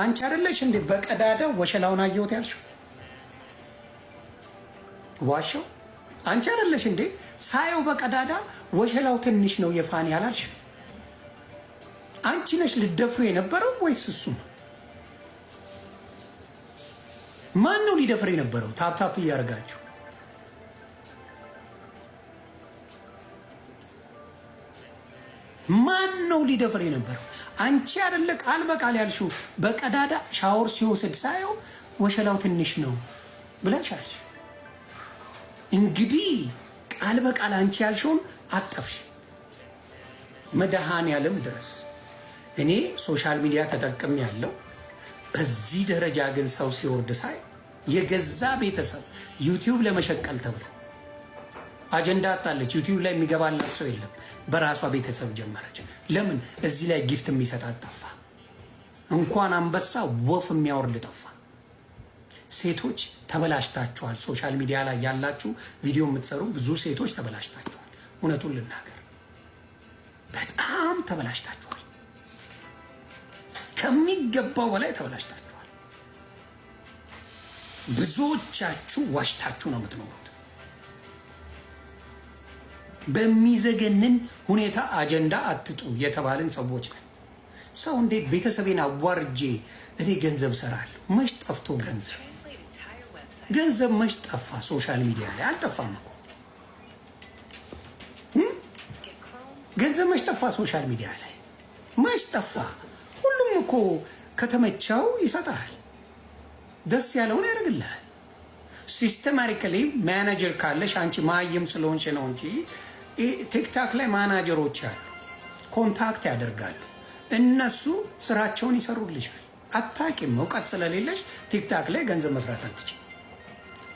አንቺ አይደለሽ እንዴ በቀዳዳ ወሸላውን አየሁት ያልሽው? ዋሻው አንቺ አይደለሽ እንዴ ሳየው በቀዳዳ ወሸላው ትንሽ ነው የፋኒ አላልሽ? አንቺ ነሽ ልደፍሩ የነበረው ወይስ እሱ ነው? ማን ነው ሊደፍር የነበረው? Tap tap እያደረጋችሁ ማን ነው ሊደፍር የነበረው? አንቺ አይደለ ቃል በቃል ያልሽው በቀዳዳ ሻወር ሲወስድ ሳየው ወሸላው ትንሽ ነው ብለሻል። እንግዲህ ቃል በቃል አንቺ ያልሽውን አጠፍሽ። መድኃኔዓለም ድረስ እኔ social media ተጠቅም ያለው በዚህ ደረጃ ግን ሰው ሲወርድ ሳይ የገዛ ቤተሰብ YouTube ለመሸቀል ተብሎ አጀንዳ አጣለች። YouTube ላይ የሚገባላት ሰው የለም። በራሷ ቤተሰብ ጀመረች። ለምን እዚህ ላይ gift የሚሰጣት ጠፋ? እንኳን አንበሳ ወፍ የሚያወርድ ጠፋ። ሴቶች ተበላሽታችኋል። Social media ላይ ያላችሁ ቪዲዮ የምትሰሩ ብዙ ሴቶች ተበላሽታችኋል። እውነቱን ልናገር በጣም ተበላሽታችኋል። ከሚገባው በላይ ተበላሽታችኋል። ብዙዎቻችሁ ዋሽታችሁ ነው የምትኖሩት። በሚዘገንን ሁኔታ አጀንዳ አትጡ የተባልን ሰዎች ነን። ሰው እንዴት ቤተሰቤን አዋርጄ እኔ ገንዘብ ሰራለሁ? መች ጠፍቶ ገንዘብ ገንዘብ መች ጠፋ? Social media ላይ አልጠፋም እኮ ገንዘብ መች ጠፋ? Social media ላይ መች ጠፋ? ሁሉም እኮ ከተመቸው ይሰጣል፣ ደስ ያለውን ያደርግልሃል። Systematically manager ካለሽ አንቺ ማይም ስለሆንሽ ነው እንጂ TikTok ላይ ማናጀሮች አሉ፣ contact ያደርጋሉ። እነሱ ስራቸውን ይሰሩልሻል። አታቂም፣ እውቀት ስለሌለሽ TikTok ላይ ገንዘብ መስራት አትችይም።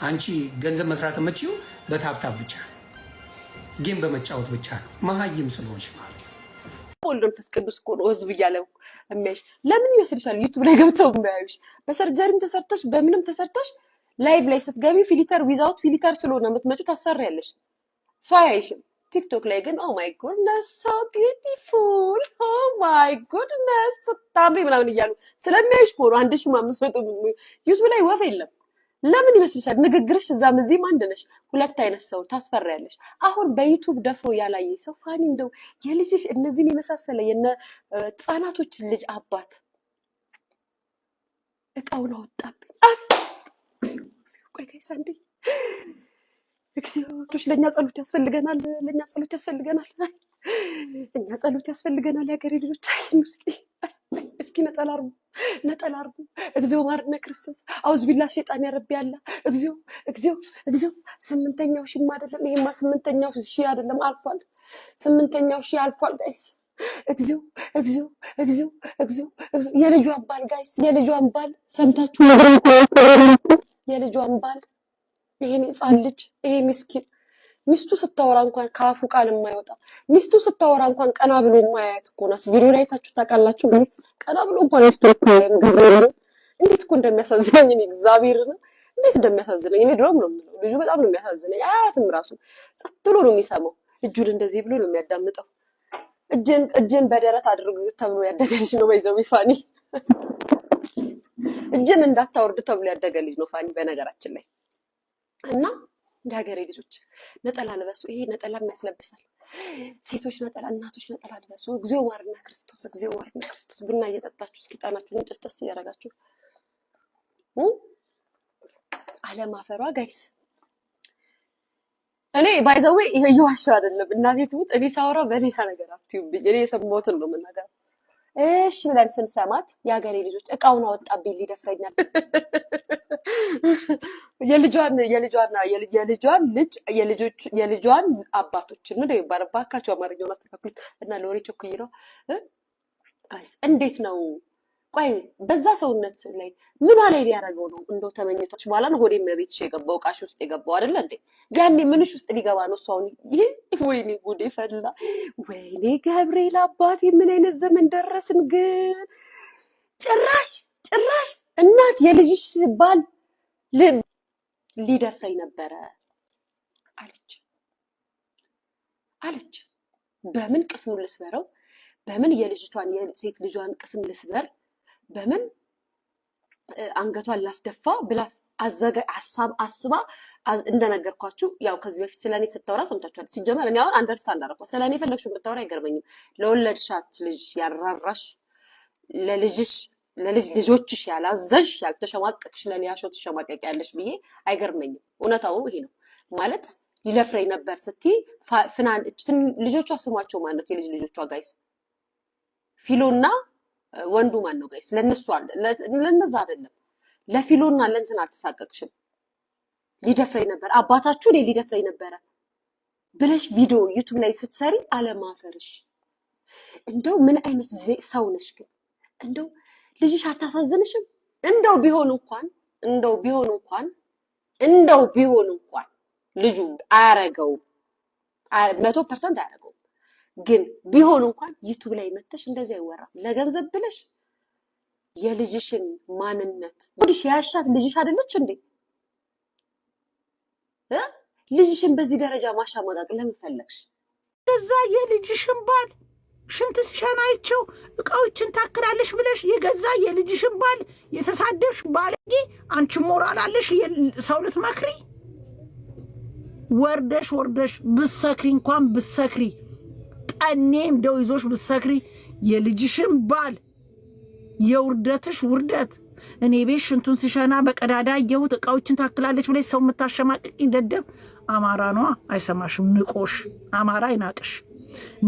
አንቺ ገንዘብ መስራት የምትችይው በ tap tap ብቻ ነው፣ game በመጫወት ብቻ ነው። መሀይም ስለሆንሽ ማለት ነው። ወልድ መንፈስ ቅዱስ እኮ ነው ህዝብ እያለ የሚያይሽ። ለምን ይመስልሻል YouTube ላይ ገብተው የሚያዩሽ? በ surgery ም ተሰርተሽ በምንም ተሰርተሽ live ላይ ስትገቢ filter without filter ስለሆነ የምትመጪው ታስፈሪያለሽ። ሰው አያይሽም። TikTok ላይ ግን "Oh my goodness, so beautiful, oh my goodness, ስታምሪ" ምናምን እያሉ ስለሚያዩሽ እኮ ነው 1500። YouTube ላይ ወፍ የለም። ለምን ይመስልሻል? ንግግርሽ እዛም እዚህም አንድ ነሽ። ሁለት አይነት ሰው ታስፈሪያለሽ። አሁን በ YouTube ደፍሮ ያላየ ሰው ፋኒ እንደው የልጅሽ እነዚህን የመሳሰለ የነ ህጻናቶችን ልጅ አባት እቃውን አወጣብኝ። ቆይ guys አንዴ፣ እግዚኦቶች ለእኛ ጸሎት ያስፈልገናል። ለእኛ ጸሎት ያስፈልገናል። እኛ ጸሎት ያስፈልገናል። የሀገሬ ልጆች እስኪ እስኪ ነጠላ አርጉ፣ ነጠላ አርጉ። እግዚኦ ማርነ ክርስቶስ፣ አውዝ ቢላ ሸይጣን ያረቢ ያለ። እግዚኦ፣ እግዚኦ፣ እግዚኦ። ስምንተኛው ሺህም አይደለም ይሄማ፣ 8ኛው ሺህ አይደለም፣ አልፏል። 8ኛው ሺህ አልፏል guys። እግዚኦ፣ እግዚኦ፣ እግዚኦ፣ እግዚኦ፣ እግዚኦ። የልጇን ባል guys፣ የልጇን ባል ሰምታችሁ፣ የልጇን ባል፣ ይሄን ህፃን ልጅ፣ ይሄ ምስኪን፣ ሚስቱ ስታወራ እንኳን ከአፉ ቃል የማይወጣ፣ ሚስቱ ስታወራ እንኳን ቀና ብሎ የማያያት እኮ ናት። ቪዲዮ ላይ አይታችሁ ታውቃላችሁ guys? ቀና ብሎ እንኳን ሚስቱ እንዴት እኮ እንደሚያሳዝነኝ እኔ እግዚአብሔርን እንዴት እንደሚያሳዝነኝ። እኔ ድሮም ነው የምለው ልጁ በጣም ነው የሚያሳዝነኝ። አያትም ራሱ ጸጥ ብሎ ነው የሚሰማው። እጁን እንደዚህ ብሎ ነው የሚያዳምጠው። እጅን እጅን በደረት አድርግ ተብሎ ያደገ ልጅ ነው by the way ፋኒ። እጅን እንዳታወርድ ተብሎ ያደገ ልጅ ነው ፋኒ በነገራችን ላይ። እና የሀገሬ ልጆች ነጠላ ልበሱ። ይሄ ነጠላ ያስለብሳል። ሴቶች ነጠላ፣ እናቶች ነጠላ ልበሱ። እግዚኦ ማርና ክርስቶስ፣ እግዚኦ ማርና ክርስቶስ። ቡና እየጠጣችሁ እስኪ ጣናችሁን ጨስጨስ እያደረጋችሁ አለማፈሯ guys። እኔ by the way እየዋሸሁ አይደለም። እናቴ ትሙት እኔ ሳወራ በሌላ ነገር አትዩብኝ። እኔ የሰማሁትን ነው የምናገረው። እሺ ብለን ስንሰማት የሀገሬ ልጆች እቃውን አወጣብኝ ሊደፍረኛል። የልጇን የልጇን የልጇን ልጅ የልጆች የልጇን አባቶችን ምንድን ነው የሚባለው? እባካችሁ አማርኛውን አስተካክሉት እና ለወሬ ቸኩዬ ነው guys። እንዴት ነው? ቆይ በዛ ሰውነት ላይ ምኗ ላይ ሊያደርገው ነው? እንደው ተመኝቶች በኋላ ነው ሆዴ ቤትሽ የገባው እቃሽ ውስጥ የገባው አይደለ እንዴ? ያኔ ምንሽ ውስጥ ሊገባ ነው እሱ አሁን? ይሄ ወይኔ ጉዴ ፈላ። ወይኔ ገብርኤል አባቴ፣ ምን አይነት ዘመን ደረስን ግን? ጭራሽ ጭራሽ እናት የልጅሽ ባል ሊደፍረኝ ነበረ አለች አለች። በምን ቅስሙን ልስበረው? በምን የልጅቷን የሴት ልጇን ቅስም ልስበር? በምን አንገቷን ላስደፋ ብላ ሀሳብ አስባ እንደነገርኳችሁ ያው ከዚህ በፊት ስለ እኔ ስታወራ ሰምታችኋል። ሲጀመር እኔ አሁን understand አደረኳት። ስለ እኔ የፈለግሽውን ብታወራ አይገርመኝም። ለወለድሻት ልጅ ያራራሽ፣ ለልጅሽ ለልጅ ልጆችሽ ያላዘንሽ፣ ያልተሸማቀቅሽ ለሊያሾ ትሸማቀቂያለሽ ብዬ አይገርመኝም። እውነታው ይሄ ነው። ማለት ሊደፍረኝ ነበር ስትይ ፍናን ልጆቿ ስማቸው ማን ነው? የልጅ ልጆቿ guys፣ ፊሎና ወንዱ ማን ነው guys? ለነሱ ለነዛ አይደለም፣ ለፊሎና ለእንትን አልተሳቀቅሽም። ሊደፍረኝ ነበር አባታችሁ እኔ ሊደፍረኝ ነበረ ብለሽ ቪዲዮ YouTube ላይ ስትሰሪ አለማፈርሽ፣ እንደው ምን አይነት ሰው ነሽ ግን? እንደው ልጅሽ አታሳዝንሽም? እንደው ቢሆን እንኳን፣ እንደው ቢሆን እንኳን፣ እንደው ቢሆን እንኳን ልጁ አያረገውም፣ 100% አያረገውም። ግን ቢሆን እንኳን YouTube ላይ መተሽ እንደዚህ አይወራም። ለገንዘብ ብለሽ የልጅሽን ማንነት ሆድሽ ያሻት ልጅሽ አይደለች እንዴ? ልጅሽን በዚህ ደረጃ ማሸማቀቅ ለምን ፈለግሽ? ከዛ የልጅሽን ባል ሽንት ሲሸና አይቼው እቃዎችን ታክላለሽ ብለሽ የገዛ የልጅሽን ባል የተሳደብሽ ባለጌ፣ አንቺ ሞራል አለሽ ሰው ልትመክሪ? ወርደሽ ወርደሽ ብሰክሪ እንኳን ብሰክሪ፣ ጠኔ እንደው ይዞሽ ብሰክሪ፣ የልጅሽን ባል የውርደትሽ ውርደት፣ እኔ ቤት ሽንቱን ሲሸና በቀዳዳ አየሁት እቃዎችን ታክላለች ብለሽ ሰው የምታሸማቅቂ ደደብ። አማራ ነዋ፣ አይሰማሽም። ንቆሽ አማራ አይናቅሽ።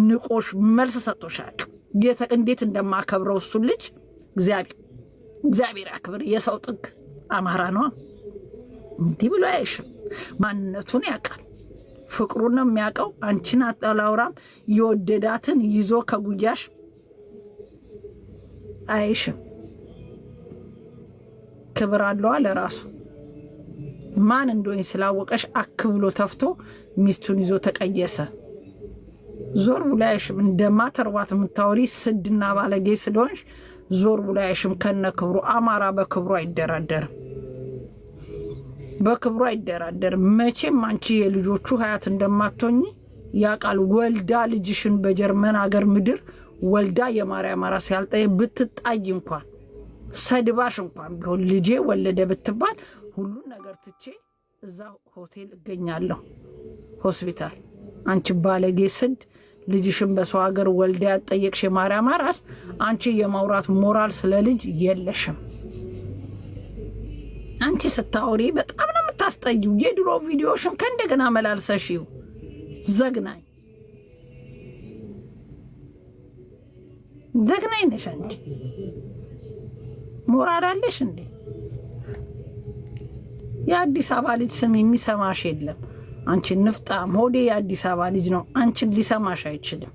ንቆሽ መልስ ሰጥቶሻል። እንዴት እንደማከብረው እሱን ልጅ እግዚአብሔር ያክብር። የሰው ጥግ አማራ ነዋ። እንዲህ ብሎ አይሽም። ማንነቱን ያውቃል። ፍቅሩን ነው የሚያውቀው። አንቺን አላውራም። የወደዳትን ይዞ ከጉያሽ አይሽም። ክብር አለዋ ለራሱ። ማን እንደሆነ ስላወቀሽ አክ ብሎ ተፍቶ ሚስቱን ይዞ ተቀየሰ። ዞር ብሎ አይሽም። እንደማተርዋት የምታወሪ ስድና ባለጌ ስለሆንሽ ዞር ብሎ አይሽም። ከነ ክብሩ አማራ በክብሩ አይደራደርም፣ በክብሩ አይደራደርም። መቼም አንቺ የልጆቹ ሀያት እንደማትሆኝ ያውቃል። ወልዳ ልጅሽን በጀርመን ሀገር ምድር ወልዳ የማርያም አራስ ያልጠየ ብትጣይ እንኳን፣ ሰድባሽ እንኳን ቢሆን፣ ልጄ ወለደ ብትባል ሁሉን ነገር ትቼ እዛ ሆቴል እገኛለሁ፣ ሆስፒታል። አንቺ ባለጌ ስድ፣ ልጅሽን በሰው ሀገር ወልዳ ያልጠየቅሽ የማርያም አራስ፣ አንቺ የማውራት ሞራል ስለ ልጅ የለሽም። አንቺ ስታወሪ በጣም ነው የምታስጠይው። የድሮ ቪዲዮሽን ከእንደገና መላልሰሽው ዘግናኝ ዘግናኝ ነሽ አንቺ። ሞራል አለሽ እንዴ? የአዲስ አበባ ልጅ ስም የሚሰማሽ የለም። አንቺ ንፍጣም ሆዴ የአዲስ አበባ ልጅ ነው። አንቺን ሊሰማሽ አይችልም።